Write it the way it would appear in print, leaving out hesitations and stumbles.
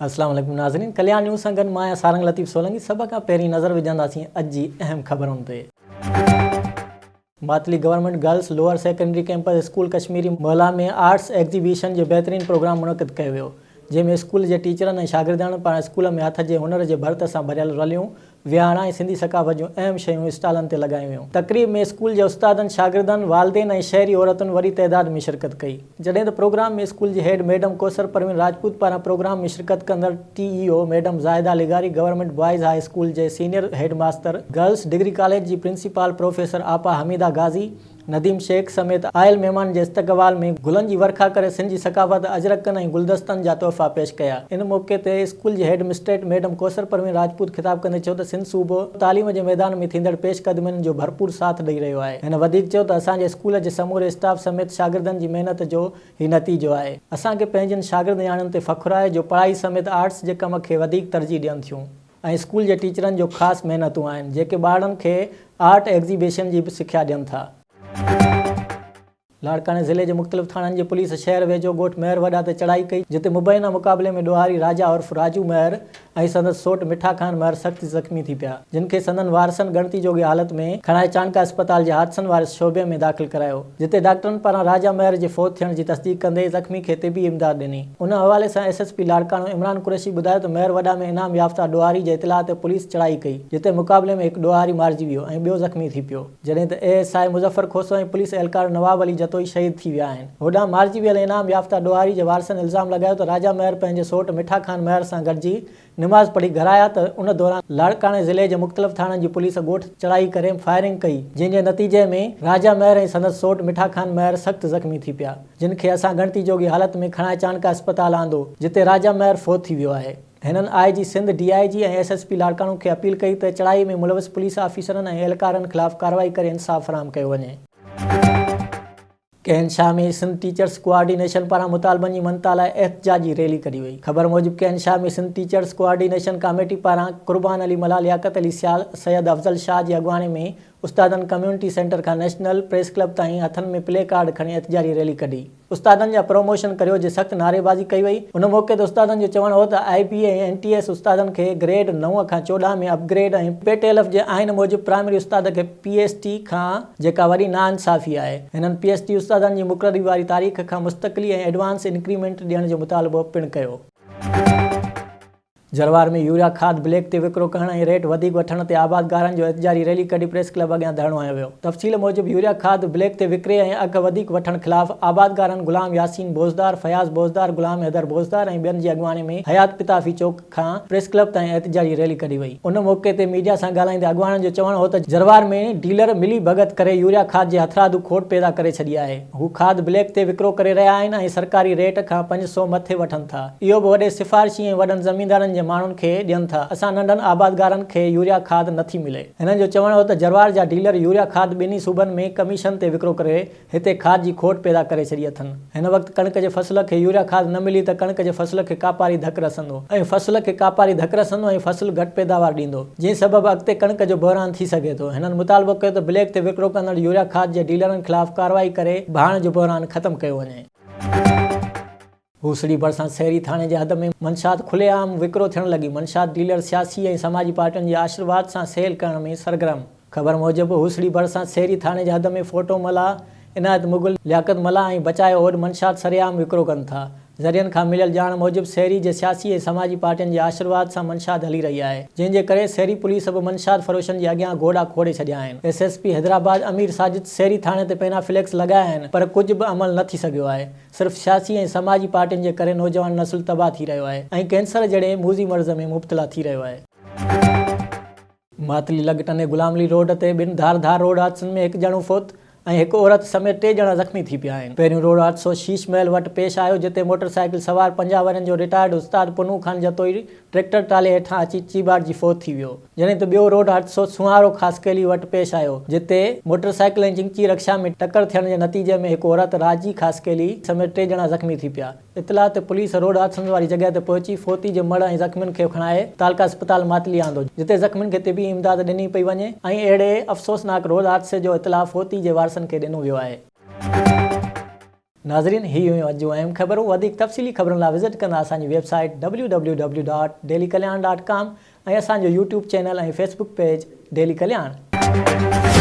اسلام عليڪم ناظرين ڪليان نيوز سان گڏ مان آهيان سارنگ لطيف سولنگي سڀ کان پهرين نظر وجهنداسين اڄ جي اهم خبرن تي. Matli government girls lower secondary campus school Kashmiri Mohalla ۾ arts exhibition جي بهترين پروگرام منعقد ڪيو ويو جنهن ۾ اسڪول جي ٽيچرن ۽ شاگردياڻين پاران اسڪول ۾ هٿ جي هنر جي ڀرت سان ڀريل رليون ويهاڻا ۽ سنڌي ثقافت جون اهم شيون اسٽالن تي لڳايون ويون. تقريب ۾ اسڪول جي استادن، شاگردن، والدين ۽ شهري عورتن وڏي تعداد ۾ شرڪت ڪئي. جڏهن ته پروگرام ۾ اسڪول جي هيڊ ميڊم ڪوثر پروين راجپوت پاران پروگرام ۾ شرڪت ڪندڙ ٽي اي او ميڊم زاهده لغاري، گورنمينٽ بوائز هاء اسڪول جي senior head master, girls degree college جي پرنسپال پروفيسر آپا حميده غازي، نديم شيخ سميت آيل مهمانن جي استقبال ۾ گلن جي ورکا ڪري سنڌ جي ثقافت اجرڪن ۽ گلدستن جا تحفا پيش ڪيا. ان موقعي تي اسڪول جي head mistress madam Kausar Parveen Rajput خطاب ڪندي چيو ته سنڌ صوبو تعليم جي ميدان ۾ ٿيندڙ پيش قدمين جو ڀرپور ساٿ ڏئي رهيو آهي. هن وڌيڪ چيو ته اسان جي اسڪول جي سموري اسٽاف سميت شاگردن جي محنت جو هي نتيجو آهي. اسان کي پنهنجن شاگرد نياڻين تي فخر آهي جو پڙهائي سميت آرٽس جي ڪم کي وڌيڪ ترجيح ڏين ٿيون. ۽ اسڪول جي ٽيچرن جو خاص محنتون آهن جيڪي ٻارڙن کي آرٽ ايگزيبيشن جي به سکيا ڏين ٿا. لاڙڪاڻي ضلعي جي مختلف ٿاڻن جي پوليس شهر ويجهو ڳوٺ مهر وڏا تي چڙهائي ڪئي جتي مبينا مقابلي ۾ ڏوهاري راجا عرف راجو مهر ۽ سندس سوٽ مٺا خان مهر سخت زخمي ٿي پيا جن کي سندن وارثن ڳڻتي جوڳي حالت ۾ کڻائي چانڊڪا اسپتال جي حادثن واري شعبي ۾ داخل ڪرايو جتي ڊاڪٽرن پاران راجا مهر جي فوت ٿيڻ جي تصديق ڪندي زخمي کي طبي امداد ڏني. ان حوالي سان S S P Larkana Imran Qureshi ٻڌايو ته مهر وڏا ۾ انعام يافته ڏوهاري جي اطلاع تي پوليس چڙهائي ڪئي جتي مقابلي ۾ هڪ ڏوهاري مارجي ويو ۽ ٻيو زخمي ٿي پيو جڏهن ته A S I Muzaffar Khoso ۽ police اهلڪار نواب علي جتوئي شهيد ٿي ويا آهن. هوڏانهن مارجي ويل انعام يافته ڏوهاري جي وارثن الزام لڳايو ته راجا مهر پنهنجي سوٽ مٺا خان مهر سان گڏجي نماز پڙهي گهر آيا ته ان دوران لاڙڪاڻي ضلعي جي مختلف ٿاڻن جي پوليس ڳوٺ چڙهائي ڪري فائرنگ ڪئي جنهن جي نتيجي ۾ راجا مهر ۽ سندس سوٽ مٺا خان مهر سخت زخمي ٿي پيا جن کي اسان ڳڻتي جوڳي حالت ۾ کڻائي چانڊڪا اسپتال آندو جتي راجا مهر فوت ٿي ويو آهي. هنن I G Sindh, D I G ۽ S S P Larkana کي اپيل ڪئي ته چڙهائي ۾ ملوث پوليس آفيسرن ۽ اهلڪارن خلاف ڪارروائي ڪري انصاف فراهم ڪيو وڃي. ڪهنشاهه ۾ سنڌ ٽيچرس ڪوآرڊينيشن پاران مطالبن جي مڃتا لاء احتجاجي ريلي ڪڍي وئي. خبر موجب ڪهنشاهه ۾ سنڌ ٽيچرس ڪوآرڊينيشن ڪاميٽي پاران قربان علي ملاح، لياقت علي سيال، سيد افضل شاهه جي اڳواڻي ۾ استادن ڪميونٽي سينٽر کان نيشنل پريس ڪلب تائين هٿن ۾ پلي ڪارڊ کڻي احتجاجي ريلي ڪڍي. استادن جا پروموشن ڪريو جي سخت نعريبازي ڪئي وئي. ان موقعي تي استادن جو چوڻ هو ته آء بي ۽ اين ٽي ايس استادن کي گريڊ نو کان 14 ۾ up grade ۽ P T L F جي آئين موجب پرائمري استاد کي پي ايس ٽي کان جيڪا وڏي ناانصافي آهي. هنن پي ايس ٽي استادن جي مقرري واري تاريخ کان مستقلي ۽ ايڊوانس انڪريمينٽ ڏيڻ جو مطالبو پڻ ڪيو. جروار ۾ يوريا کاڌ بليڪ تي وڪرو ڪرڻ ۽ ريٽ وڌيڪ وٺڻ تي آبادگارن جو احتجاجي ريلي ڪڍي پريس ڪلب اڳيان ڌرڻو هنيو ويو. تفصيل موجب يوريا کاڌ بليڪ تي وڪري ۽ اگهه وڌيڪ وٺڻ خلاف آبادگارن غلام ياسين بوزدار، فياض بوزدار، غلام حيدر بوزدار ۽ ٻين جي اڳواڻي ۾ حيات پتافي چوڪ کان پريس ڪلب تائين احتجاجي ريلي ڪڍي وئي. ان موقعي تي ميڊيا سان ڳالهائيندي اڳواڻن جو چوڻ هو ته جروار ۾ ڊيلر ملي ڀڳت ڪري يوريا کاڌ جي هٿرادو کوٽ پيدا ڪري ڇڏي آهي. هو کاڌ بليڪ تي وڪرو ڪري رهيا آهن ۽ سرڪاري ريٽ کان 500 مٿي وٺن ٿا. اهو به وڏي سفارشي ۽ وڏن زميندارن جي ماڻهن کي ڏين ٿا. اسان ننڍن آبادگارن کي يوريا کاڌ نٿي ملي. هنن جو چوڻ هو ته جروار جا ڊيلر يوريا کاڌ ٻنهي صوبن ۾ ڪميشن تي وڪرو ڪري هتي کاڌ جي کوٽ پيدا ڪري ڇڏي اٿن. هن وقت ڪڻڪ جي فصل کي يوريا کاڌ نه ملي ته ڪڻڪ جي فصل کي ڪاپاري ڌڪ رسندو ۽ فصل کي ڪاپاري ڌڪ رسندو ۽ فصل گهٽ پيداوار ڏيندو جنهن سبب اڳتي ڪڻڪ جو بحران ٿي سگهي ٿو. هنن مطالبو ڪيو ته بليڪ تي وڪرو ڪندڙ يوريا کاڌ جي ڊيلرن خلاف ڪارروائي ڪري ڀاڻ جو بحران ختم ڪيو وڃي. هوسڙي ڀرسان سهري ٿاڻي جي حد ۾ منشيات کلي عام وڪرو ٿيڻ لڳي، منشيات ڊيلر سياسي ۽ سماجي پارٽين جي آشرواد سان سيل ڪرڻ ۾ سرگرم، خبر موجب هوسڙي ڀرسان سهري ٿاڻي جي حد ۾ فوٽو ملاح، عنايت مغل، لياقت ملاح ۽ بچايو اوڏ منشيات سرعام وڪرو ڪن ٿا، ذريعن کان مليل ڄاڻ موجب سهري جي سياسي ۽ سماجي پارٽين جي آشرواد سان منشيات هلي رهي آهي، جنهن جي ڪري سهري پوليس به منشيات فروشن جي اڳيان گوڏا کوڙي ڇڏيا آهن، S S P Hyderabad Amir Sajid Sehri ٿاڻي تي پينا فليڪس لڳايا آهن پر ڪجهه به عمل نه ٿي سگهيو آهي. صرف سياسي ۽ سماجي پارٽين جي ڪري نوجوان نسل تباهه ٿي رهيو آهي ۽ ڪينسر جهڙي موذي مرض ۾ مبتلا ٿي رهيو آهي. ماتلي لڳ ٽنڊي غلام علي روڊ تي ٻن ڌار ڌار روڊ حادثن ۾ هڪ ڄڻو فوت ۽ هڪ عورت سميت ٽي ڄڻا زخمي ٿي پيا آهن. پهريون روڊ حادثو شيش محل وٽ پيش آيو جتي موٽر سائيڪل سوار 50 ورهين جو رٽائرڊ استاد پنهون خان جتوئي ٽريڪٽر ٽالي هيٺان اچي چيڀاٽجي فوت ٿي ويو. جڏهن ته ٻيو روڊ حادثو سونهارو خاصخيلي وٽ پيش آيو، جتي موٽر سائيڪل ۽ چنگچي رڪشا ۾ ٽڪر ٿيڻ جي نتيجي ۾ هڪ عورت راجي خاصخيلي سميت ٽي ڄڻا زخمي ٿي پيا. اطلاع تي پوليس روڊ حادثن واري جڳهه تي پهچي فوتي جي مڙهه ۽ زخمين کي کڻائي تعلقه اسپتال ماتلي آندو، جتي زخمين کي طبي امداد ڏني پئي وڃي ۽ اهڙي افسوسناڪ روڊ حادثي جو اطلاع فوتي جي وارثن کي ڏنو ويو آهي. ناظرين هي هيون اڄ جون اهم خبرون وڌيڪ تفصيلي خبرن لاء وزٽ ڪندا اسان جي website W W W dot daily Kalyan dot com ۽ اسان جو YouTube channel ۽ Facebook page daily Kalyan.